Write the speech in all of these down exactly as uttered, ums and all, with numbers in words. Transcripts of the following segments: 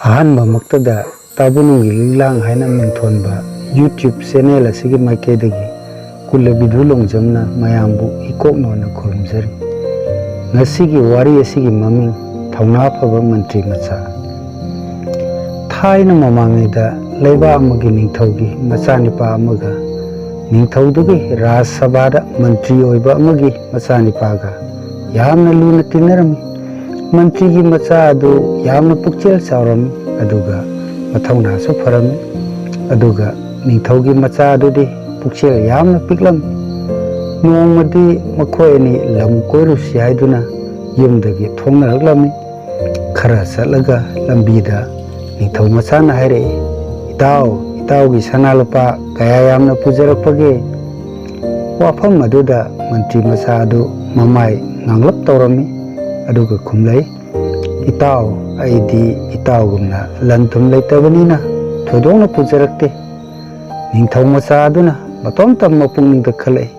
ꯑꯍꯥꯟꯕꯃꯛꯇꯗ ꯇꯥꯕꯨꯅꯨꯒꯤ ꯂꯤꯛꯂꯥꯡ ꯍꯥꯏꯅ ꯃꯤꯡꯊꯣꯟꯕ YouTube channel ꯑꯁꯤꯒꯤ ꯃꯥꯏꯀꯩꯗꯒꯤ ꯀꯨꯂꯕꯤꯗꯨ ꯂꯣꯡꯖꯝꯅ ꯃꯌꯥꯝꯕꯨ ꯏꯀꯣꯛꯅꯣꯅ ꯈꯨꯔꯨꯝꯖꯔꯤ꯫ ꯉꯁꯤꯒꯤ ꯋꯥꯔꯤ ꯑꯁꯤꯒꯤ ꯃꯃꯤꯡ ꯊꯧꯅꯥ ꯐꯕ ꯃꯟꯇ꯭ꯔꯤ ꯃꯆꯥ꯫ ꯊꯥꯏꯅ ꯃꯃꯥꯡꯉꯩꯗ ꯂꯩꯕꯥꯛ ꯑꯃꯒꯤ ꯅꯤꯡꯊꯧꯒꯤ ꯃꯆꯥꯅꯤꯄꯥ ꯑꯃꯒ ꯅꯤꯡꯊꯧꯗꯨꯒꯤ ꯔꯥꯖ ꯁꯚꯥꯗ ꯃꯟꯇ꯭ꯔꯤ ꯑꯣꯏꯕ ꯑꯃꯒꯤ ꯃꯆꯥꯅꯤꯄꯥꯒ ꯌꯥꯝꯅ ꯂꯨꯅ ꯇꯤꯟꯅꯔꯝꯃꯤ꯫ ꯃꯟꯇ꯭ꯔꯤꯒꯤ ꯃꯆꯥ ꯑꯗꯨ ꯌꯥꯝꯅ ꯄꯨꯛꯆꯦꯜ ꯆꯥꯎꯔꯝꯃꯤ, ꯑꯗꯨꯒ ꯃꯊꯧꯅꯥꯁꯨ ꯐꯔꯝꯃꯤ꯫ ꯑꯗꯨꯒ ꯅꯤꯡꯊꯧꯒꯤ ꯃꯆꯥ ꯑꯗꯨꯗꯤ ꯄꯨꯛꯆꯦꯜ ꯌꯥꯝꯅ ꯄꯤꯛꯂꯝꯃꯤ꯫ ꯅꯣꯡꯃꯗꯤ ꯃꯈꯣꯏ ꯑꯅꯤ ꯂꯝ ꯀꯣꯏꯔꯨꯁꯤ ꯍꯥꯏꯗꯨꯅ ꯌꯨꯝꯗꯒꯤ ꯊꯣꯡꯅꯔꯛꯂꯝꯃꯤ꯫ ꯈꯔ ꯆꯠꯂꯒ ꯂꯝꯕꯤꯗ ꯅꯤꯡꯊꯧ ꯃꯆꯥꯅ ꯍꯥꯏꯔꯛꯏ, "ꯏꯇꯥꯎ, ꯏꯇꯥꯎꯒꯤ ꯁꯅꯥ ꯂꯨꯄꯥ ꯀꯌꯥ ꯌꯥꯝꯅ ꯄꯨꯖꯔꯛꯄꯒꯦ?" ꯋꯥꯐꯝ ꯑꯗꯨꯗ ꯃꯟꯇ꯭ꯔꯤ ꯃꯆꯥ ꯑꯗꯨ ꯃꯃꯥꯏ ꯉꯥꯡꯂꯞ ꯇꯧꯔꯝꯃꯤ, ꯑꯗꯨꯒ ꯈꯨꯝꯂꯛꯏ, "ꯏꯇꯥꯎ, ꯑꯩꯗꯤ ꯏꯇꯥꯎꯒꯨꯝꯅ ꯂꯟ ꯊꯨꯝ ꯂꯩꯇꯕꯅꯤꯅ ꯊꯣꯏꯗꯣꯛꯅ ꯄꯨꯖꯔꯛꯇꯦ꯫" ꯅꯤꯡꯊꯧ ꯃꯆꯥ ꯑꯗꯨꯅ ꯃꯇꯣꯝꯇ ꯃꯄꯨꯛꯅꯤꯡꯗ ꯈꯜꯂꯛꯏ,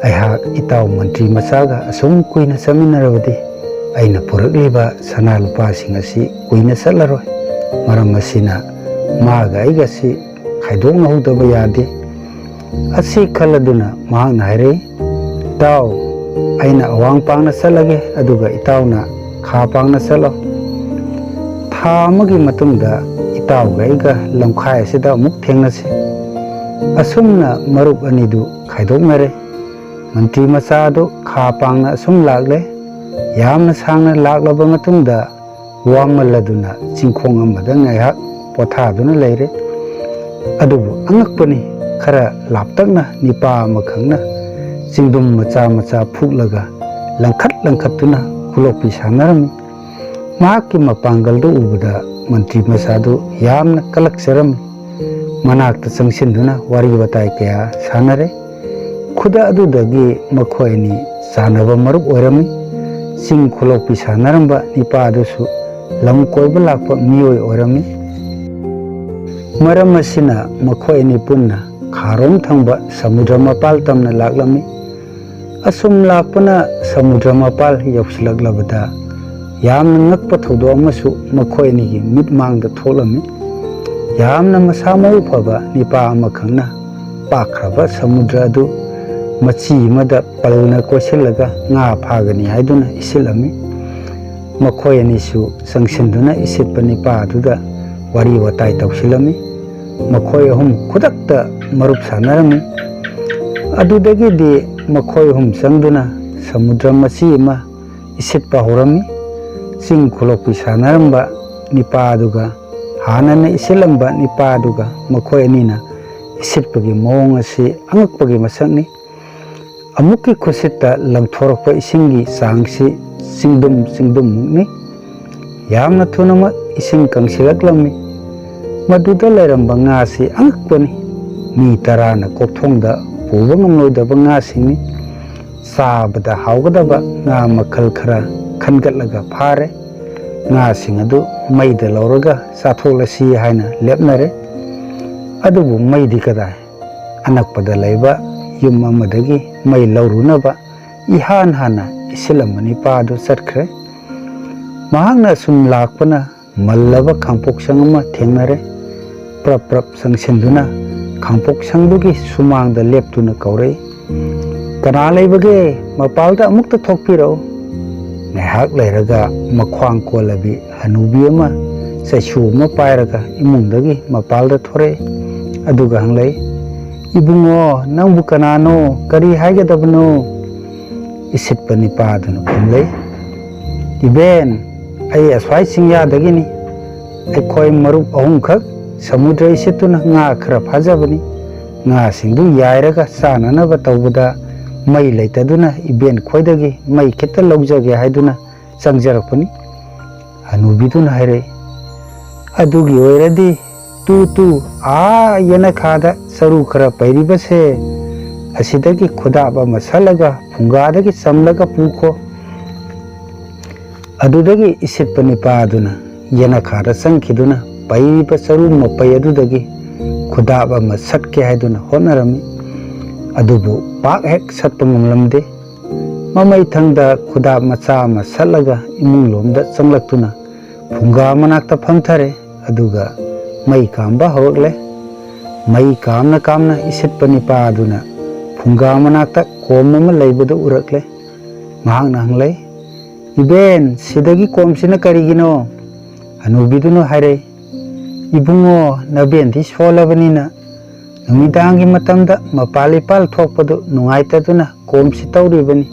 "ꯑꯩꯍꯥꯛ ꯏꯇꯥꯎ ꯃꯟꯇ꯭ꯔꯤ ꯃꯆꯥꯒ ꯑꯁꯨꯝ ꯀꯨꯏꯅ ꯆꯠꯃꯤꯟꯅꯔꯕꯗꯤ ꯑꯩꯅ ꯄꯨꯔꯛꯂꯤꯕ ꯁꯅꯥ ꯂꯨꯄꯥꯁꯤꯡ ꯑꯁꯤ ꯀꯨꯏꯅ ꯆꯠꯂꯔꯣꯏ꯫ ꯃꯔꯝ ꯑꯁꯤꯅ ꯃꯥꯒ ꯑꯩꯒꯁꯤ ꯈꯥꯏꯗꯣꯛꯅꯍꯧꯗꯕ ꯌꯥꯗꯦ꯫" ꯑꯁꯤ ꯈꯜꯂꯗꯨꯅ ꯃꯍꯥꯛꯅ ꯍꯥꯏꯔꯛꯏ, "ꯏꯇꯥꯎ, ꯑꯩꯅ ꯑꯋꯥꯡ ꯄꯥꯡꯅ ꯆꯠꯂꯒꯦ, ꯑꯗꯨꯒ ꯏꯇꯥꯎꯅ ꯈꯥ ꯄꯥꯡꯅ ꯆꯠꯂꯣ꯫ ꯊꯥ ꯑꯃꯒꯤ ꯃꯇꯨꯡꯗ ꯏꯇꯥꯎꯒ ꯑꯩꯒ ꯂꯝꯈꯥꯏ ꯑꯁꯤꯗ ꯑꯃꯨꯛ ꯊꯦꯡꯅꯁꯤ꯫" ꯑꯁꯨꯝꯅ ꯃꯔꯨꯞ ꯑꯅꯤꯗꯨ ꯈꯥꯏꯗꯣꯛꯅꯔꯦ꯫ ꯃꯟꯇ꯭ꯔꯤ ꯃꯆꯥ ꯑꯗꯨ ꯈꯥ ꯄꯥꯡꯅ ꯑꯁꯨꯝ ꯂꯥꯛꯂꯦ꯫ ꯌꯥꯝꯅ ꯁꯥꯡꯅ ꯂꯥꯛꯂꯕ ꯃꯇꯨꯡꯗ ꯋꯥꯃꯜꯂꯗꯨꯅ ꯆꯤꯡꯈꯣꯡ ꯑꯃꯗ ꯉꯥꯏꯍꯥꯛ ꯄꯣꯊꯥꯗꯨꯅ ꯂꯩꯔꯦ꯫ ꯑꯗꯨꯕꯨ ꯑꯉꯛꯄꯅꯤ, ꯈꯔ ꯂꯥꯞꯇꯛꯅ ꯅꯤꯄꯥ ꯑꯃꯈꯛꯅ ꯆꯤꯡꯗꯨꯝ ꯃꯆꯥ ꯃꯆꯥ ꯐꯨꯛꯂꯒ ꯂꯪꯈꯠ ꯂꯪꯈꯠꯇꯨꯅ ꯈꯨꯂꯣꯛꯄꯤ ꯁꯥꯟꯅꯔꯝꯃꯤ꯫ ꯃꯍꯥꯛꯀꯤ ꯃꯄꯥꯡꯒꯜꯗꯨ ꯎꯕꯗ ꯃꯟꯇ꯭ꯔꯤ ꯃꯆꯥꯗꯨ ꯌꯥꯝꯅ ꯀꯂꯛꯆꯔꯝꯃꯤ꯫ ꯃꯅꯥꯛꯇ ꯆꯪꯁꯤꯟꯗꯨꯅ ꯋꯥꯔꯤ ꯋꯥꯇꯥꯏ ꯀꯌꯥ ꯁꯥꯟꯅꯔꯦ꯫ ꯈꯨꯗ ꯑꯗꯨꯗꯒꯤ ꯃꯈꯣꯏ ꯑꯅꯤ ꯆꯥꯟꯅꯕ ꯃꯔꯨꯞ ꯑꯣꯏꯔꯝꯃꯤ꯫ ꯆꯤꯡ ꯈꯨꯂꯣꯛꯄꯤ ꯁꯥꯟꯅꯔꯝꯕ ꯅꯤꯄꯥ ꯑꯗꯨꯁꯨ ꯂꯝ ꯀꯣꯏꯕ ꯂꯥꯛꯄ ꯃꯤꯑꯣꯏ ꯑꯣꯏꯔꯝꯃꯤ꯫ ꯃꯔꯝ ꯑꯁꯤꯅ ꯃꯈꯣꯏ ꯑꯅꯤ ꯄꯨꯟꯅ ꯈꯥꯔꯣꯝ ꯊꯪꯕ ꯁꯃꯨꯗ꯭ꯔ ꯃꯄꯥꯜ ꯇꯝꯅ ꯂꯥꯛꯂꯝꯃꯤ꯫ ꯑꯁꯨꯝ ꯂꯥꯛꯄꯅ ꯁꯃꯨꯗ꯭ꯔ ꯃꯄꯥꯜ ꯌꯧꯁꯤꯜꯂꯛꯂꯕꯗ ꯌꯥꯝꯅ ꯉꯛꯄ ꯊꯧꯗꯣꯛ ꯑꯃꯁꯨ ꯃꯈꯣꯏ ꯑꯅꯤꯒꯤ ꯃꯤꯠꯃꯥꯡꯗ ꯊꯣꯛꯂꯝꯃꯤ꯫ ꯌꯥꯝꯅ ꯃꯁꯥ ꯃꯎ ꯐꯕ ꯅꯤꯄꯥ ꯑꯃꯈꯛꯅ ꯄꯥꯛꯈ꯭ꯔꯕ ꯁꯃꯨꯗ꯭ꯔ ꯑꯗꯨ ꯃꯆꯤ ꯑꯃꯗ ꯄꯜꯅ ꯀꯣꯏꯁꯤꯜꯂꯒ ꯉꯥ ꯐꯥꯒꯅꯤ ꯍꯥꯏꯗꯨꯅ ꯏꯁꯤꯠꯂꯝꯃꯤ꯫ ꯃꯈꯣꯏ ꯑꯅꯤꯁꯨ ꯆꯪꯁꯤꯟꯗꯨꯅ ꯏꯁꯤꯠꯄ ꯅꯤꯄꯥ ꯑꯗꯨꯗ ꯋꯥꯔꯤ ꯋꯥꯇꯥꯏ ꯇꯧꯁꯤꯜꯂꯝꯃꯤ꯫ ꯃꯈꯣꯏ ꯑꯍꯨꯝ ꯈꯨꯗꯛꯇ ꯃꯔꯨꯞ ꯁꯥꯟꯅꯔꯝꯃꯤ꯫ ꯑꯗꯨꯗꯒꯤꯗꯤ ꯃꯈꯣꯏ ꯑꯍꯨꯝ ꯆꯪꯗꯨꯅ ꯁꯃꯨꯗ꯭ꯔ ꯃꯆꯤ ꯑꯃ ꯏꯁꯤꯠꯄ ꯍꯧꯔꯝꯃꯤ꯫ ꯆꯤꯡ ꯈꯨꯂꯣꯛꯄꯤ ꯁꯥꯟꯅꯔꯝꯕ ꯅꯤꯄꯥ ꯑꯗꯨꯒ ꯍꯥꯟꯅꯅ ꯏꯁꯤꯠꯂꯝꯕ ꯅꯤꯄꯥ ꯑꯗꯨꯒ ꯃꯈꯣꯏ ꯑꯅꯤꯅ ꯏꯁꯤꯠꯄꯒꯤ ꯃꯑꯣꯡ ꯑꯁꯤ ꯑꯉꯛꯄꯒꯤ ꯃꯁꯛꯅꯤ꯫ ꯑꯃꯨꯛꯀꯤ ꯈꯨꯠꯁꯤꯠꯇ ꯂꯪꯊꯣꯔꯛꯄ ꯏꯁꯤꯡꯒꯤ ꯆꯥꯡꯁꯤ ꯆꯤꯡꯗꯨꯝ ꯆꯤꯡꯗꯨꯝꯃꯨꯛꯅꯤ꯫ ꯌꯥꯝꯅ ꯊꯨꯅꯃꯛ ꯏꯁꯤꯡ ꯀꯪꯁꯤꯜꯂꯛꯂꯝꯃꯤ꯫ ꯃꯗꯨꯗ ꯂꯩꯔꯝꯕ ꯉꯥꯁꯤ ꯑꯉꯛꯄꯅꯤ꯫ ꯃꯤ ꯇꯔꯥꯅ ꯀꯣꯛꯊꯣꯡꯗ ꯄꯨꯕ ꯉꯝꯂꯣꯏꯗꯕ ꯉꯥꯁꯤꯡꯅꯤ꯫ ꯆꯥꯕꯗ ꯍꯥꯎꯒꯗꯕ ꯉꯥ ꯃꯈꯜ ꯈꯔ ꯈꯟꯒꯠꯂꯒ ꯐꯥꯔꯦ꯫ ꯉꯥꯁꯤꯡ ꯑꯗꯨ ꯃꯩꯗ ꯂꯧꯔꯒ ꯆꯥꯊꯣꯛꯂꯁꯤ ꯍꯥꯏꯅ ꯂꯦꯞꯅꯔꯦ꯫ ꯑꯗꯨꯕꯨ ꯃꯩꯗꯤ ꯀꯗꯥꯏ? ꯑꯅꯛꯄꯗ ꯂꯩꯕ ꯌꯨꯝ ꯑꯃꯗꯒꯤ ꯃꯩ ꯂꯧꯔꯨꯅꯕ ꯏꯍꯥꯟ ꯍꯥꯟꯅ ꯏꯁꯤꯜꯂꯝꯕ ꯅꯤꯄꯥ ꯑꯗꯨ ꯆꯠꯈ꯭ꯔꯦ꯫ ꯃꯍꯥꯛꯅ ꯑꯁꯨꯝ ꯂꯥꯛꯄꯅ ꯃꯜꯂꯕ ꯈꯥꯡꯄꯣꯛꯁꯪ ꯑꯃ ꯊꯦꯡꯅꯔꯦ꯫ ꯄ꯭ꯔꯞ ꯄ꯭ꯔꯞ ꯆꯪꯁꯤꯟꯗꯨꯅ ꯈꯥꯡꯄꯣꯛꯁꯪꯗꯨꯒꯤ ꯁꯨꯃꯥꯡꯗ ꯂꯦꯞꯇꯨꯅ ꯀꯧꯔꯛꯏ, "ꯀꯅꯥ ꯂꯩꯕꯒꯦ? ꯃꯄꯥꯜꯗ ꯑꯃꯨꯛꯇ ꯊꯣꯛꯄꯤꯔꯛꯎ!" ꯉꯥꯏꯍꯥꯛ ꯂꯩꯔꯒ ꯃꯈ꯭ꯋꯥꯡ ꯀꯣꯜꯂꯕꯤ ꯍꯅꯨꯕꯤ ꯑꯃ ꯆꯩꯁꯨ ꯑꯃ ꯄꯥꯏꯔꯒ ꯏꯃꯨꯡꯗꯒꯤ ꯃꯄꯥꯜꯗ ꯊꯣꯔꯛꯏ꯫ ꯑꯗꯨꯒ ꯍꯪꯂꯛꯏ, "ꯏꯕꯨꯡꯉꯣ, ꯅꯪꯕꯨ ꯀꯅꯥꯅꯣ? ꯀꯔꯤ ꯍꯥꯏꯒꯗꯕꯅꯣ?" ꯏꯁꯤꯠꯄ ꯅꯤꯄꯥꯗꯨꯅ ꯈꯨꯝꯂꯛꯏ, "ꯏꯕꯦꯟ, ꯑꯩ ꯑꯁ꯭ꯋꯥꯏ ꯆꯤꯡꯌꯥꯗꯒꯤꯅꯤ꯫ ꯑꯩꯈꯣꯏ ꯃꯔꯨꯞ ꯑꯍꯨꯝꯈꯛ ꯁꯃꯨꯗ꯭ꯔ ꯏꯁꯤꯠꯇꯨꯅ ꯉꯥ ꯈꯔ ꯐꯥꯖꯕꯅꯤ꯫ ꯉꯥꯁꯤꯡꯗꯨ ꯌꯥꯏꯔꯒ ꯆꯥꯅꯅꯕ ꯇꯧꯕꯗ ꯃꯩ ꯂꯩꯇꯗꯨꯅ ꯏꯕꯦꯟ ꯈꯣꯏꯗꯒꯤ ꯃꯩ ꯈꯤꯇ ꯂꯧꯖꯒꯦ ꯍꯥꯏꯗꯨꯅ ꯆꯪꯖꯔꯛꯄꯅꯤ꯫" ꯍꯅꯨꯕꯤꯗꯨꯅ ꯍꯥꯏꯔꯛꯏ, "ꯑꯗꯨꯒꯤ ꯑꯣꯏꯔꯗꯤ ꯇꯨ ꯇꯨ, ꯑꯥ ꯌꯦꯅꯈꯥꯗ ꯆꯔꯨ ꯈꯔ ꯄꯩꯔꯤꯕꯁꯦ, ꯑꯁꯤꯗꯒꯤ ꯈꯨꯗꯥꯞ ꯑꯃ ꯁꯠꯂꯒ ꯐꯨꯡꯒꯥꯗꯒꯤ ꯆꯝꯂꯒ ꯄꯨꯈꯣ꯫" ꯑꯗꯨꯗꯒꯤ ꯏꯁꯤꯠꯄ ꯅꯤꯄꯥ ꯑꯗꯨꯅ ꯌꯦꯅꯈꯥꯗ ꯆꯪꯈꯤꯗꯨꯅ ꯄꯩꯔꯤꯕ ꯆꯔꯨ ꯃꯄꯩ ꯑꯗꯨꯗꯒꯤ ꯈꯨꯗꯥꯞ ꯑꯃ ꯁꯠꯀꯦ ꯍꯥꯏꯗꯨꯅ ꯍꯣꯠꯅꯔꯝꯃꯤ꯫ ꯑꯗꯨꯕꯨ ꯄꯥꯛ ꯍꯦꯛ ꯁꯠꯄ ꯉꯝꯂꯝꯗꯦ꯫ ꯃꯃꯩꯊꯪꯗ ꯈꯨꯗꯥꯞ ꯃꯆꯥ ꯑꯃ ꯁꯠꯂꯒ ꯏꯃꯨꯡ ꯂꯣꯝꯗ ꯆꯪꯂꯛꯇꯨꯅ ꯐꯨꯡꯒꯥ ꯃꯅꯥꯛꯇ ꯐꯝꯊꯔꯦ꯫ ꯑꯗꯨꯒ ꯃꯩ ꯀꯥꯝꯕ ꯍꯧꯔꯛꯂꯦ꯫ ꯃꯩ ꯀꯥꯝꯅ ꯀꯥꯝꯅ ꯏꯁꯤꯠꯄ ꯅꯤꯄꯥ ꯑꯗꯨꯅ ꯐꯨꯡꯒꯥ ꯃꯅꯥꯛꯇ ꯀꯣꯝ ꯑꯃ ꯂꯩꯕꯗꯨ ꯎꯔꯛꯂꯦ꯫ ꯃꯍꯥꯛꯅ ꯍꯪꯂꯛꯏ, "ꯏꯕꯦꯟ, ꯁꯤꯗꯒꯤ ꯀꯣꯝꯁꯤꯅ ꯀꯔꯤꯒꯤꯅꯣ?" ꯍꯅꯨꯕꯤꯗꯨꯅ ꯍꯥꯏꯔꯛꯏ, "ꯏꯕꯨꯡꯉꯣ, ꯅꯕꯦꯟꯗꯤ ꯁꯣꯜꯂꯕꯅꯤꯅ ꯅꯨꯃꯤꯗꯥꯡꯒꯤ ꯃꯇꯝꯗ ꯃꯄꯥꯜ ꯏꯄꯥꯜ ꯊꯣꯛꯄꯗꯨ ꯅꯨꯡꯉꯥꯏꯇꯗꯨꯅ ꯀꯣꯝꯁꯤ ꯇꯧꯔꯤꯕꯅꯤ꯫"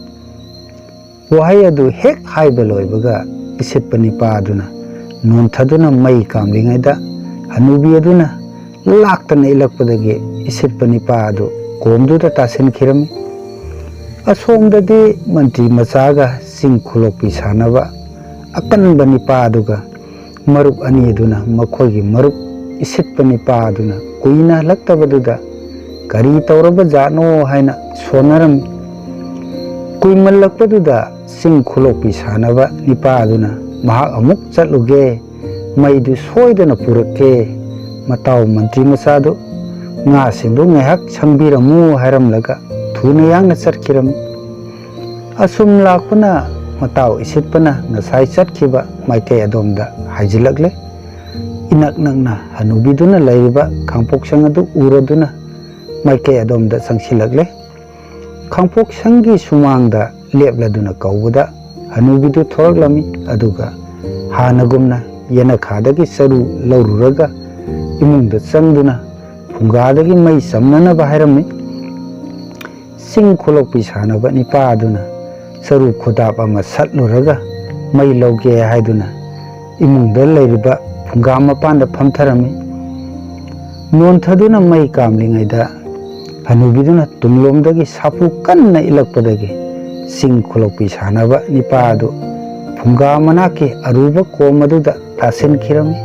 ꯋꯥꯍꯩ ꯑꯗꯨ ꯍꯦꯛ ꯍꯥꯏꯕ ꯂꯣꯏꯕꯒ ꯏꯁꯤꯠꯄ ꯅꯤꯄꯥ ꯑꯗꯨꯅ ꯅꯣꯟꯊꯗꯨꯅ ꯃꯩ ꯀꯥꯝꯂꯤꯉꯩꯗ ꯍꯅꯨꯕꯤ ꯑꯗꯨꯅ ꯂꯥꯛꯇꯅ ꯏꯜꯂꯛꯄꯗꯒꯤ ꯏꯁꯤꯠꯄ ꯅꯤꯄꯥ ꯑꯗꯨ ꯀꯣꯝꯗꯨꯗ ꯇꯥꯁꯤꯟꯈꯤꯔꯝꯃꯤ꯫ ꯑꯁꯣꯝꯗꯗꯤ ꯃꯟꯇ꯭ꯔꯤ ꯃꯆꯥꯒ ꯆꯤꯡ ꯈꯨꯂꯣꯛꯄꯤ ꯁꯥꯟꯅꯕ ꯑꯀꯟꯕ ꯅꯤꯄꯥ ꯑꯗꯨꯒ ꯃꯔꯨꯞ ꯑꯅꯤ ꯑꯗꯨꯅ ꯃꯈꯣꯏꯒꯤ ꯃꯔꯨꯞ ꯏꯁꯤꯠꯄ ꯅꯤꯄꯥ ꯑꯗꯨꯅ ꯀꯨꯏꯅ ꯍꯜꯂꯛꯇꯕꯗꯨꯗ ꯀꯔꯤ ꯇꯧꯔꯕ ꯖꯥꯠꯅꯣ ꯍꯥꯏꯅ ꯁꯣꯟꯅꯔꯝꯃꯤ꯫ ꯀꯨꯏꯃꯜꯂꯛꯄꯗꯨꯗ ꯆꯤꯡ ꯈꯨꯂꯣꯛꯄꯤ ꯁꯥꯟꯅꯕ ꯅꯤꯄꯥ ꯑꯗꯨꯅ ꯃꯍꯥꯛ ꯑꯃꯨꯛ ꯆꯠꯂꯨꯒꯦ, ꯃꯩꯗꯨ ꯁꯣꯏꯗꯅ ꯄꯨꯔꯛꯀꯦ, ꯃꯇꯥꯎ ꯃꯟꯇ꯭ꯔꯤ ꯃꯆꯥꯗꯨ ꯉꯥꯁꯤꯡꯗꯨ ꯉꯥꯏꯍꯥꯛ ꯁꯪꯕꯤꯔꯝꯃꯨ ꯍꯥꯏꯔꯝꯂꯒ ꯊꯨꯅ ꯌꯥꯡꯅ ꯆꯠꯈꯤꯔꯝꯃꯤ꯫ ꯑꯁꯨꯝ ꯂꯥꯛꯄꯅ ꯃꯇꯥꯎ ꯏꯁꯤꯠꯄꯅ ꯉꯁꯥꯏ ꯆꯠꯈꯤꯕ ꯃꯥꯏꯀꯩ ꯑꯗꯣꯝꯗ ꯍꯥꯏꯖꯤꯜꯂꯛꯂꯦ꯫ ꯏꯅꯛ ꯅꯛꯅ ꯍꯅꯨꯕꯤꯗꯨꯅ ꯂꯩꯔꯤꯕ ꯈꯥꯡꯄꯣꯛꯁꯪ ꯑꯗꯨ ꯎꯔꯗꯨꯅ ꯃꯥꯏꯀꯩ ꯑꯗꯣꯝꯗ ꯆꯪꯁꯤꯜꯂꯛꯂꯦ꯫ ꯈꯥꯡꯄꯣꯛꯁꯪꯒꯤ ꯁꯨꯃꯥꯡꯗ ꯂꯦꯞꯂꯗꯨꯅ ꯀꯧꯕꯗ ꯍꯅꯨꯕꯤꯗꯨ ꯊꯣꯔꯛꯂꯝꯃꯤ꯫ ꯑꯗꯨꯒ ꯍꯥꯟꯅꯒꯨꯝꯅ ꯌꯦꯅꯈꯥꯗꯒꯤ ꯆꯔꯨ ꯂꯧꯔꯨꯔꯒ ꯏꯃꯨꯡꯗ ꯆꯪꯗꯨꯅ ꯐꯨꯡꯒꯥꯗꯒꯤ ꯃꯩ ꯆꯝꯅꯅꯕ ꯍꯥꯏꯔꯝꯃꯤ꯫ ꯆꯤꯡ ꯈꯨꯂꯣꯛꯄꯤ ꯁꯥꯟꯅꯕ ꯅꯤꯄꯥ ꯑꯗꯨꯅ ꯆꯔꯨ ꯈꯨꯗꯥꯞ ꯑꯃ ꯁꯠꯂꯨꯔꯒ ꯃꯩ ꯂꯧꯒꯦ ꯍꯥꯏꯗꯨꯅ ꯏꯃꯨꯡꯗ ꯂꯩꯔꯤꯕ ꯐꯨꯡꯒꯥ ꯃꯄꯥꯟꯗ ꯐꯝꯊꯔꯝꯃꯤ꯫ ꯅꯣꯟꯊꯗꯨꯅ ꯃꯩ ꯀꯥꯝꯂꯤꯉꯩꯗ ꯍꯅꯨꯕꯤꯗꯨꯅ ꯇꯨꯡꯂꯣꯝꯗꯒꯤ ꯁꯥꯐꯨ ꯀꯟꯅ ꯏꯜꯂꯛꯄꯗꯒꯤ ꯆꯤꯡ ꯈꯨꯂꯣꯛꯄꯤ ꯁꯥꯟꯅꯕ ꯅꯤꯄꯥ ꯑꯗꯨ ꯐꯨꯡꯒꯥ ꯃꯅꯥꯛꯀꯤ ꯑꯔꯨꯕ ꯀꯣꯝ ꯑꯗꯨꯗ ꯇꯥꯁꯤꯟꯈꯤꯔꯝꯃꯤ꯫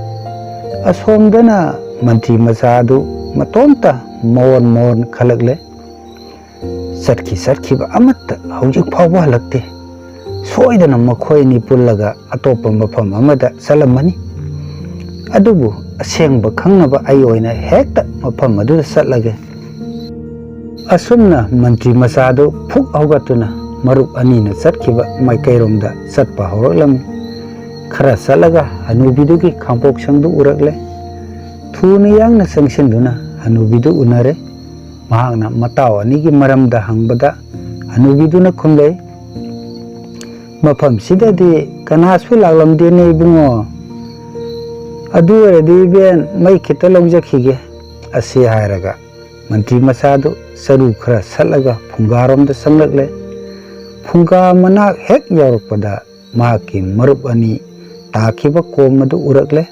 ꯑꯁꯣꯝꯗꯅ ꯃꯟꯇ꯭ꯔꯤ ꯃꯆꯥ ꯑꯗꯨ ꯃꯇꯣꯝꯇ ꯃꯣꯟ ꯃꯣꯟ ꯈꯜꯂꯛꯂꯦ꯫ ꯆꯠꯈꯤ ꯆꯠꯈꯤꯕ ꯑꯃꯠꯇ ꯍꯧꯖꯤꯛ ꯐꯥꯎꯕ ꯍꯜꯂꯛꯇꯦ꯫ ꯁꯣꯏꯗꯅ ꯃꯈꯣꯏ ꯑꯅꯤ ꯄꯨꯜꯂꯒ ꯑꯇꯣꯞꯄ ꯃꯐꯝ ꯑꯃꯗ ꯆꯠꯂꯝꯃꯅꯤ꯫ ꯑꯗꯨꯕꯨ ꯑꯁꯦꯡꯕ ꯈꯪꯅꯕ ꯑꯩ ꯑꯣꯏꯅ ꯍꯦꯛꯇ ꯃꯐꯝ ꯑꯗꯨꯗ ꯆꯠꯂꯒꯦ꯫ ꯑꯁꯨꯝꯅ ꯃꯟꯇ꯭ꯔꯤ ꯃꯆꯥꯗꯨ ꯐꯨꯛ ꯍꯧꯒꯠꯇꯨꯅ ꯃꯔꯨꯞ ꯑꯅꯤꯅ ꯆꯠꯈꯤꯕ ꯃꯥꯏꯀꯩꯔꯣꯝꯗ ꯆꯠꯄ ꯍꯧꯔꯛꯂꯝꯃꯤ꯫ ꯈꯔ ꯆꯠꯂꯒ ꯍꯅꯨꯕꯤꯗꯨꯒꯤ ꯈꯥꯡꯄꯣꯛꯁꯪꯗꯨ ꯎꯔꯛꯂꯦ꯫ ꯊꯨꯅ ꯌꯥꯡꯅ ꯆꯪꯁꯤꯟꯗꯨꯅ ꯍꯅꯨꯕꯤꯗꯨ ꯎꯅꯔꯦ꯫ ꯃꯍꯥꯛꯅ ꯃꯇꯥꯎ ꯑꯅꯤꯒꯤ ꯃꯔꯝꯗ ꯍꯪꯕꯗ ꯍꯅꯨꯕꯤꯗꯨꯅ ꯈꯨꯝꯂꯛꯏ, "ꯃꯐꯝꯁꯤꯗꯗꯤ ꯀꯅꯥꯁꯨ ꯂꯥꯛꯂꯝꯗꯦꯅꯦ ꯏꯕꯨꯡꯉꯣ꯫ ꯑꯗꯨ ꯑꯣꯏꯔꯗꯤ ꯏꯕꯦꯟ, ꯃꯩ ꯈꯤꯇ ꯂꯧꯖꯈꯤꯒꯦ"꯫ ꯑꯁꯤ ꯍꯥꯏꯔꯒ ꯃꯟꯇ꯭ꯔꯤ ꯃꯆꯥꯗꯨ ꯆꯔꯨ ꯈꯔ ꯁꯠꯂꯒ ꯐꯨꯡꯒꯥꯔꯣꯝꯗ ꯆꯪꯂꯛꯂꯦ꯫ ꯐꯨꯡꯒꯥ ꯃꯅꯥꯛ ꯍꯦꯛ ꯌꯧꯔꯛꯄꯗ ꯃꯍꯥꯛꯀꯤ ꯃꯔꯨꯞ ꯑꯅꯤ ꯇꯥꯈꯤꯕ ꯀꯣꯝ ꯑꯗꯨ ꯎꯔꯛꯂꯦ꯫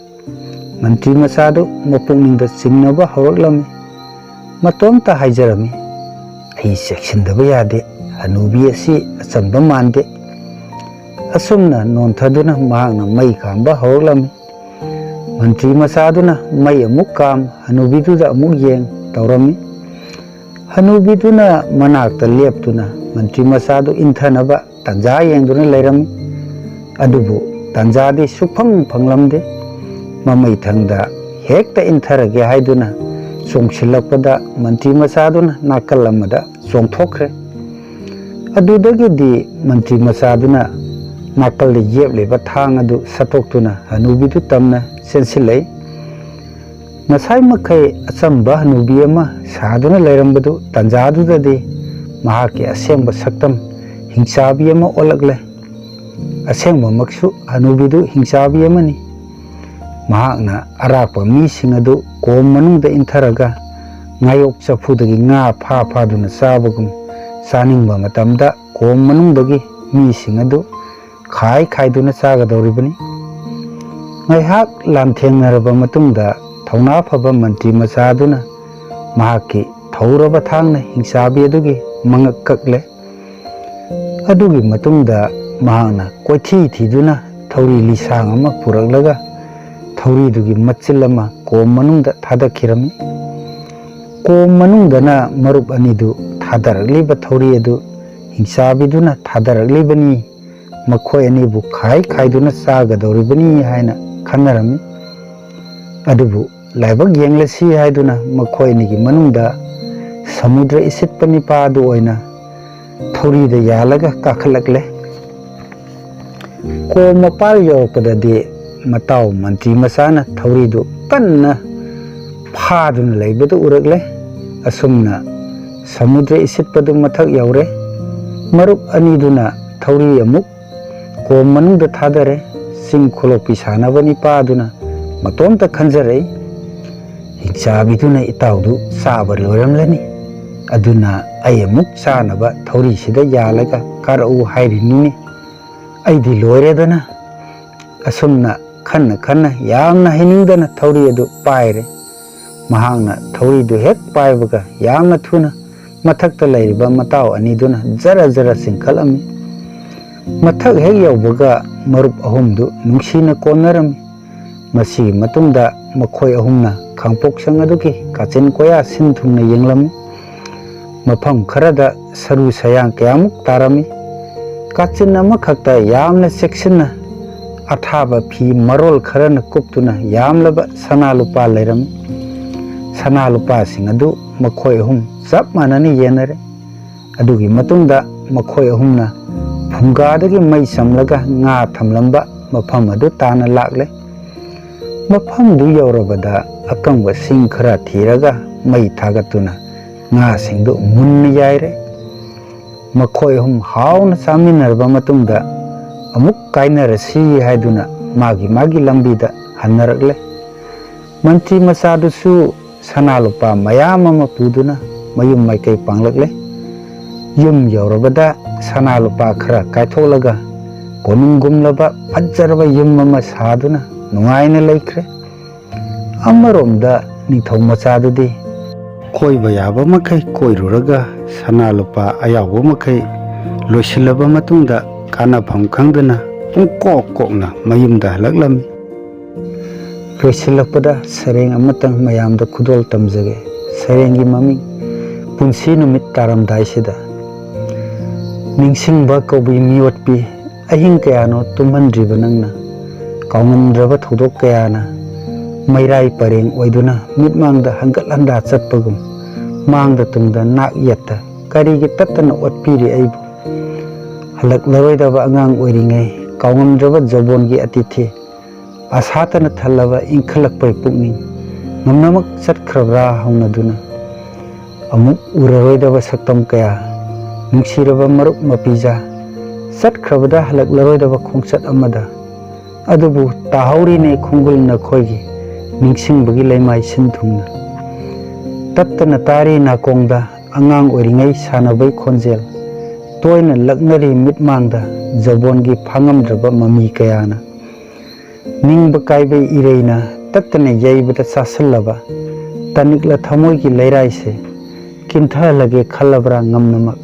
ꯃꯟꯇ꯭ꯔꯤ ꯃꯆꯥꯗꯨ ꯃꯄꯨꯛꯅꯤꯡꯗ ꯆꯤꯡꯅꯕ ꯍꯧꯔꯛꯂꯝꯃꯤ꯫ ꯃꯇꯣꯝꯇ ꯍꯥꯏꯖꯔꯝꯃꯤ, "ꯑꯩ ꯆꯦꯛꯁꯤꯟꯗꯕ ꯌꯥꯗꯦ꯫ ꯍꯅꯨꯕꯤ ꯑꯁꯤ ꯑꯆꯝꯕ ꯃꯥꯟꯗꯦ"꯫ ꯑꯁꯨꯝꯅ ꯅꯣꯟꯊꯗꯨꯅ ꯃꯍꯥꯛꯅ ꯃꯩ ꯀꯥꯝꯕ ꯍꯧꯔꯛꯂꯝꯃꯤ꯫ ꯃꯟꯇ꯭ꯔꯤ ꯃꯆꯥꯗꯨꯅ ꯃꯩ ꯑꯃꯨꯛ ꯀꯥꯝ, ꯍꯅꯨꯕꯤꯗꯨꯗ ꯑꯃꯨꯛ ꯌꯦꯡ ꯇꯧꯔꯝꯃꯤ꯫ ꯍꯅꯨꯕꯤꯗꯨꯅ ꯃꯅꯥꯛꯇ ꯂꯦꯞꯇꯨꯅ ꯃꯟꯇ꯭ꯔꯤ ꯃꯆꯥꯗꯨ ꯏꯟꯊꯅꯕ ꯇꯟꯖꯥ ꯌꯦꯡꯗꯨꯅ ꯂꯩꯔꯝꯃꯤ꯫ ꯑꯗꯨꯕꯨ ꯇꯟꯖꯥꯗꯤ ꯁꯨꯛꯐꯪ ꯐꯪꯂꯝꯗꯦ꯫ ꯃꯃꯩ ꯊꯪꯗ ꯍꯦꯛꯇ ꯏꯟꯊꯔꯒꯦ ꯍꯥꯏꯗꯨꯅ ꯆꯣꯡꯁꯤꯜꯂꯛꯄꯗ ꯃꯟꯇ꯭ꯔꯤ ꯃꯆꯥꯗꯨꯅ ꯅꯥꯀꯜ ꯑꯃꯗ ꯆꯣꯡꯊꯣꯛꯈ꯭ꯔꯦ꯫ ꯑꯗꯨꯗꯒꯤꯗꯤ ꯃꯟꯇ꯭ꯔꯤ ꯃꯆꯥꯗꯨꯅ ꯅꯥꯀꯜꯗ ꯌꯦꯞꯂꯤꯕ ꯊꯥꯡ ꯑꯗꯨ ꯁꯠꯇꯣꯛꯇꯨꯅ ꯍꯅꯨꯕꯤꯗꯨ ꯇꯝꯅ ꯆꯦꯟꯁꯤꯜꯂꯛꯏ꯫ ꯉꯁꯥꯏ ꯃꯈꯩ ꯑꯆꯝꯕ ꯍꯅꯨꯕꯤ ꯑꯃ ꯁꯥꯗꯨꯅ ꯂꯩꯔꯝꯕꯗꯨ ꯇꯟꯖꯥꯗꯨꯗꯗꯤ ꯃꯍꯥꯛꯀꯤ ꯑꯁꯦꯡꯕ ꯁꯛꯇꯝ ꯍꯤꯡꯆꯥꯕꯤ ꯑꯃ ꯑꯣꯜꯂꯛꯂꯦ꯫ ꯑꯁꯦꯡꯕꯃꯛꯁꯨ ꯍꯅꯨꯕꯤꯗꯨ ꯍꯤꯡꯆꯥꯕꯤ ꯑꯃꯅꯤ꯫ ꯃꯍꯥꯛꯅ ꯑꯔꯥꯛꯄ ꯃꯤꯁꯤꯡ ꯑꯗꯨ ꯀꯣꯝ ꯃꯅꯨꯡꯗ ꯏꯟꯊꯔꯒ ꯉꯥꯌꯣꯛ ꯆꯐꯨꯗꯒꯤ ꯉꯥ ꯐꯥ ꯐꯥꯗꯨꯅ ꯆꯥꯕꯒꯨꯝ ꯆꯥꯅꯤꯡꯕ ꯃꯇꯝꯗ ꯀꯣꯝ ꯃꯅꯨꯡꯗꯒꯤ ꯃꯤꯁꯤꯡ ꯑꯗꯨ ꯈꯥꯏ ꯈꯥꯏꯗꯨꯅ ꯆꯥꯒꯗꯧꯔꯤꯕꯅꯤ꯫ ꯉꯥꯏꯍꯥꯛ ꯂꯥꯟꯊꯦꯡꯅꯔꯕ ꯃꯇꯨꯡꯗ ꯊꯧꯅꯥ ꯐꯕ ꯃꯟꯇ꯭ꯔꯤ ꯃꯆꯥꯗꯨꯅ ꯃꯍꯥꯛꯀꯤ ꯊꯧꯔꯕ ꯊꯥꯡꯅ ꯍꯤꯡꯆꯥꯕꯤ ꯑꯗꯨꯒꯤ ꯃꯉꯛ ꯀꯛꯂꯦ꯫ ꯑꯗꯨꯒꯤ ꯃꯇꯨꯡꯗ ꯃꯍꯥꯛꯅ ꯀꯣꯏꯊꯤ ꯊꯤꯗꯨꯅ ꯊꯧꯔꯤ ꯂꯤꯁꯥꯡ ꯑꯃ ꯄꯨꯔꯛꯂꯒ ꯊꯧꯔꯤꯗꯨꯒꯤ ꯃꯆꯤꯜ ꯑꯃ ꯀꯣꯝ ꯃꯅꯨꯡꯗ ꯊꯥꯗꯈꯤꯔꯝꯃꯤ꯫ ꯀꯣꯝ ꯃꯅꯨꯡꯗꯅ ꯃꯔꯨꯞ ꯑꯅꯤꯗꯨ ꯊꯥꯗꯔꯛꯂꯤꯕ ꯊꯧꯔꯤ ꯑꯗꯨ ꯍꯤꯡꯆꯥꯕꯤꯗꯨꯅ ꯊꯥꯗꯔꯛꯂꯤꯕꯅꯤ꯫ ꯃꯈꯣꯏ ꯑꯅꯤꯕꯨ ꯈꯥꯏ ꯈꯥꯏꯗꯨꯅ ꯆꯥꯒꯗꯧꯔꯤꯕꯅꯤ ꯍꯥꯏꯅ ꯈꯟꯅꯔꯝꯃꯤ꯫ ꯑꯗꯨꯕꯨ ꯂꯥꯏꯕꯛ ꯌꯦꯡꯂꯁꯤ ꯍꯥꯏꯗꯨꯅ ꯃꯈꯣꯏ ꯑꯅꯤꯒꯤ ꯃꯅꯨꯡꯗ ꯁꯃꯨꯗ꯭ꯔ ꯏꯁꯤꯠꯄ ꯅꯤꯄꯥ ꯑꯗꯨ ꯑꯣꯏꯅ ꯊꯧꯔꯤꯗ ꯌꯥꯜꯂꯒ ꯀꯥꯈꯠꯂꯛꯂꯦ꯫ ꯀꯣꯝ ꯃꯄꯥꯜ ꯌꯧꯔꯛꯄꯗꯗꯤ ꯃꯇꯥꯎ ꯃꯟꯇ꯭ꯔꯤ ꯃꯆꯥꯅ ꯊꯧꯔꯤꯗꯨ ꯀꯟꯅ ꯐꯥꯗꯨꯅ ꯂꯩꯕꯗꯨ ꯎꯔꯛꯂꯦ꯫ ꯑꯁꯨꯝꯅ ꯁꯃꯨꯗ꯭ꯔ ꯏꯁꯤꯠꯄꯗꯨ ꯃꯊꯛ ꯌꯧꯔꯦ꯫ ꯃꯔꯨꯞ ꯑꯅꯤꯗꯨꯅ ꯊꯧꯔꯤ ꯑꯃꯨꯛ ꯀꯣꯝ ꯃꯅꯨꯡꯗ ꯊꯥꯗꯔꯦ꯫ ꯆꯤꯡ ꯈꯨꯂꯣꯛꯄꯤ ꯁꯥꯟꯅꯕ ꯅꯤꯄꯥꯗꯨꯅ ꯃꯇꯣꯝꯇ ꯈꯟꯖꯔꯛꯏ, "ꯍꯤꯡꯆꯥꯕꯤꯗꯨꯅ ꯏꯇꯥꯎꯗꯨ ꯆꯥꯕ ꯂꯣꯏꯔꯝꯂꯅꯤ꯫ ꯑꯗꯨꯅ ꯑꯩ ꯑꯃꯨꯛ ꯆꯥꯅꯕ ꯊꯧꯔꯤꯁꯤꯗ ꯌꯥꯜꯂꯒ ꯀꯥꯔꯛꯎ ꯍꯥꯏꯔꯤꯅꯤꯅꯦ꯫ ꯑꯩꯗꯤ ꯂꯣꯏꯔꯦꯗꯅ"꯫ ꯑꯁꯨꯝꯅ ꯈꯟꯅ ꯈꯟꯅ ꯌꯥꯝꯅ ꯍꯩꯅꯤꯡꯗꯅ ꯊꯧꯔꯤ ꯑꯗꯨ ꯄꯥꯏꯔꯦ꯫ ꯃꯍꯥꯛꯅ ꯊꯧꯔꯤꯗꯨ ꯍꯦꯛ ꯄꯥꯏꯕꯒ ꯌꯥꯝꯅ ꯊꯨꯅ ꯃꯊꯛꯇ ꯂꯩꯔꯤꯕ ꯃꯇꯥꯎ ꯑꯅꯤꯗꯨꯅ ꯖꯔ ꯖꯔ ꯆꯤꯡꯈꯠꯂꯝꯃꯤ꯫ ꯃꯊꯛ ꯍꯦꯛ ꯌꯧꯕꯒ ꯃꯔꯨꯞ ꯑꯍꯨꯝꯗꯨ ꯅꯨꯡꯁꯤꯅ ꯀꯣꯟꯅꯔꯝꯃꯤ꯫ ꯃꯁꯤꯒꯤ ꯃꯇꯨꯡꯗ ꯃꯈꯣꯏ ꯑꯍꯨꯝꯅ ꯈꯥꯡꯄꯣꯛꯁꯪ ꯑꯗꯨꯒꯤ ꯀꯥꯆꯤꯟ ꯀꯣꯌꯥ ꯁꯤꯟ ꯊꯨꯡꯅ ꯌꯦꯡꯂꯝꯃꯤ꯫ ꯃꯐꯝ ꯈꯔꯗ ꯁꯔꯨ ꯁꯌꯥꯡ ꯀꯌꯥꯃꯨꯛ ꯇꯥꯔꯝꯃꯤ꯫ ꯀꯥꯆꯤꯟ ꯑꯃꯈꯛꯇ ꯌꯥꯝꯅ ꯆꯦꯛꯁꯤꯟꯅ ꯑꯊꯥꯕ ꯐꯤ ꯃꯔꯣꯜ ꯈꯔꯅ ꯀꯨꯞꯇꯨꯅ ꯌꯥꯝꯂꯕ ꯁꯅꯥ ꯂꯨꯄꯥ ꯂꯩꯔꯝꯃꯤ꯫ ꯁꯅꯥ ꯂꯨꯄꯥꯁꯤꯡ ꯑꯗꯨ ꯃꯈꯣꯏ ꯑꯍꯨꯝ ꯆꯞ ꯃꯥꯟꯅꯅ ꯌꯦꯟꯅꯔꯦ꯫ ꯑꯗꯨꯒꯤ ꯃꯇꯨꯡꯗ ꯃꯈꯣꯏ ꯑꯍꯨꯝꯅ ꯐꯨꯡꯒꯥꯗꯒꯤ ꯃꯩ ꯆꯝꯂꯒ ꯉꯥ ꯊꯝꯂꯝꯕ ꯃꯐꯝ ꯑꯗꯨ ꯇꯥꯟꯅ ꯂꯥꯛꯂꯦ꯫ ꯃꯐꯝꯗꯨ ꯌꯧꯔꯕꯗ ꯑꯀꯪꯕ ꯁꯤꯡ ꯈꯔ ꯊꯤꯔꯒ ꯃꯩ ꯊꯥꯒꯠꯇꯨꯅ ꯉꯥꯁꯤꯡꯗꯨ ꯃꯨꯟꯅ ꯌꯥꯏꯔꯦ꯫ ꯃꯈꯣꯏ ꯑꯍꯨꯝ ꯍꯥꯎꯅ ꯆꯥꯃꯤꯟꯅꯔꯕ ꯃꯇꯨꯡꯗ ꯑꯃꯨꯛ ꯀꯥꯏꯅꯔꯁꯤ ꯍꯥꯏꯗꯨꯅ ꯃꯥꯒꯤ ꯃꯥꯒꯤ ꯂꯝꯕꯤꯗ ꯍꯟꯅꯔꯛꯂꯦ꯫ ꯃꯟꯇ꯭ꯔꯤ ꯃꯆꯥꯗꯨꯁꯨ ꯁꯅꯥ ꯂꯨꯄꯥ ꯃꯌꯥꯝ ꯑꯃ ꯄꯨꯗꯨꯅ ꯃꯌꯨꯝ ꯃꯥꯏꯀꯩ ꯄꯥꯡꯂꯛꯂꯦ꯫ ꯌꯨꯝ ꯌꯧꯔꯕꯗ ꯁꯅꯥ ꯂꯨꯄꯥ ꯈꯔ ꯀꯥꯏꯊꯣꯛꯂꯒ ꯀꯣꯅꯨꯡꯒꯨꯝꯂꯕ ꯐꯖꯔꯕ ꯌꯨꯝ ꯑꯃ ꯁꯥꯗꯨꯅ ꯅꯨꯡꯉꯥꯏꯅ ꯂꯩꯈ꯭ꯔꯦ꯫ ꯑꯃꯔꯣꯝꯗ ꯅꯤꯡꯊꯧ ꯃꯆꯥꯗꯨꯗꯤ ꯀꯣꯏꯕ ꯌꯥꯕ ꯃꯈꯩ ꯀꯣꯏꯔꯨꯔꯒ ꯁꯅꯥ ꯂꯨꯄꯥ ꯑꯌꯥꯎꯕ ꯃꯈꯩ ꯂꯣꯏꯁꯤꯜꯂꯕ ꯃꯇꯨꯡꯗ ꯀꯥꯟꯅꯐꯝ ꯈꯪꯗꯅ ꯄꯨꯡꯀꯣꯛ ꯀꯣꯛꯅ ꯃꯌꯨꯝꯗ ꯍꯜꯂꯛꯂꯝꯃꯤ꯫ ꯂꯣꯏꯁꯤꯜꯂꯛꯄꯗ ꯁꯩꯔꯦꯡ ꯑꯃꯇꯪ ꯃꯌꯥꯝꯗ ꯈꯨꯗꯣꯜ ꯇꯝꯖꯒꯦ꯫ ꯁꯩꯔꯦꯡꯒꯤ ꯃꯃꯤꯡ "ꯄꯨꯟꯁꯤ ꯅꯨꯃꯤꯠ ꯇꯥꯔꯝꯗꯥꯏꯁꯤꯗ"꯫ ꯅꯤꯡꯁꯤꯡꯕ ꯀꯧꯕꯤ ꯃꯤꯑꯣꯠꯄꯤ, ꯑꯍꯤꯡ ꯀꯌꯥꯅꯣ ꯇꯨꯝꯍꯟꯗ꯭ꯔꯤꯕ ꯅꯪꯅ꯫ ꯀꯥꯎꯉꯝꯗ꯭ꯔꯕ ꯊꯧꯗꯣꯛ ꯀꯌꯥꯅ ꯃꯩꯔꯥꯏ ꯄꯔꯦꯡ ꯑꯣꯏꯗꯨꯅ ꯃꯤꯠꯃꯥꯡꯗ ꯍꯟꯒꯠ ꯍꯟꯗꯥ ꯆꯠꯄꯒꯨꯝ, ꯃꯥꯡꯗ ꯇꯨꯡꯗ ꯅꯥꯛ ꯌꯦꯠꯇ ꯀꯔꯤꯒꯤ ꯇꯠꯇꯅ ꯑꯣꯠꯄꯤꯔꯤ ꯑꯩꯕꯨ? ꯍꯜꯂꯛꯂꯔꯣꯏꯗꯕ ꯑꯉꯥꯡ ꯑꯣꯏꯔꯤꯉꯩ, ꯀꯥꯎꯉꯝꯗ꯭ꯔꯕ ꯖꯧꯕꯣꯟꯒꯤ ꯑꯇꯤꯊꯤ, ꯑꯁꯥꯇꯅ ꯊꯜꯂꯕ ꯏꯪꯈꯠꯂꯛꯄꯩ ꯄꯨꯛꯅꯤꯡ, ꯉꯝꯅꯃꯛ ꯆꯠꯈ꯭ꯔꯕ꯭ꯔꯥ ꯍꯧꯅꯗꯨꯅ? ꯑꯃꯨꯛ ꯎꯔꯔꯣꯏꯗꯕ ꯁꯛꯇꯝ ꯀꯌꯥ, ꯅꯨꯡꯁꯤꯔꯕ ꯃꯔꯨꯞ ꯃꯄꯤꯖꯥ, ꯆꯠꯈ꯭ꯔꯕꯗ ꯍꯜꯂꯛꯂꯔꯣꯏꯗꯕ ꯈꯣꯡꯆꯠ ꯑꯃꯗ, ꯑꯗꯨꯕꯨ ꯇꯥꯍꯧꯔꯤꯅꯦ ꯈꯣꯡꯒꯨꯜ ꯅꯈꯣꯏꯒꯤ ꯅꯤꯡꯁꯤꯡꯕꯒꯤ ꯂꯩꯃꯥꯏ ꯁꯤꯟ ꯊꯨꯡꯅ꯫ ꯇꯠꯇꯅ ꯇꯥꯔꯤ ꯅꯥꯀꯣꯡꯗ ꯑꯉꯥꯡ ꯑꯣꯏꯔꯤꯉꯩ ꯁꯥꯟꯅꯕꯩ ꯈꯣꯟꯖꯦꯜ, ꯇꯣꯏꯅ ꯂꯛꯅꯔꯤ ꯃꯤꯠꯃꯥꯡꯗ ꯖꯧꯕꯣꯟꯒꯤ ꯐꯥꯉꯝꯗ꯭ꯔꯕ ꯃꯃꯤ ꯀꯌꯥꯅ꯫ ꯅꯤꯡꯕ ꯀꯥꯏꯕꯩ ꯏꯔꯩꯅ ꯇꯠꯇꯅ ꯌꯩꯕꯗ ꯆꯥꯁꯤꯜꯂꯕ ꯇꯅꯤꯛꯂ ꯊꯃꯣꯏꯒꯤ ꯂꯩꯔꯥꯏꯁꯦ ꯀꯤꯟꯊꯍꯜꯂꯒꯦ ꯈꯜꯂꯕ꯭ꯔꯥ ꯉꯝꯅꯃꯛ?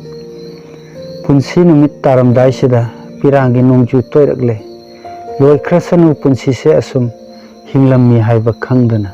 ꯄꯨꯟꯁꯤ ꯅꯨꯃꯤꯠ ꯇꯥꯔꯝꯗꯥꯏꯁꯤꯗ ꯄꯤꯔꯥꯡꯒꯤ ꯅꯣꯡꯖꯨ ꯇꯣꯏꯔꯛꯂꯦ꯫ ꯂꯣꯏꯈ꯭ꯔꯁꯅꯨ ꯄꯨꯟꯁꯤꯁꯦ ꯑꯁꯨꯝ ꯍꯤꯡꯂꯝꯃꯤ ꯍꯥꯏꯕ ꯈꯪꯗꯅ꯫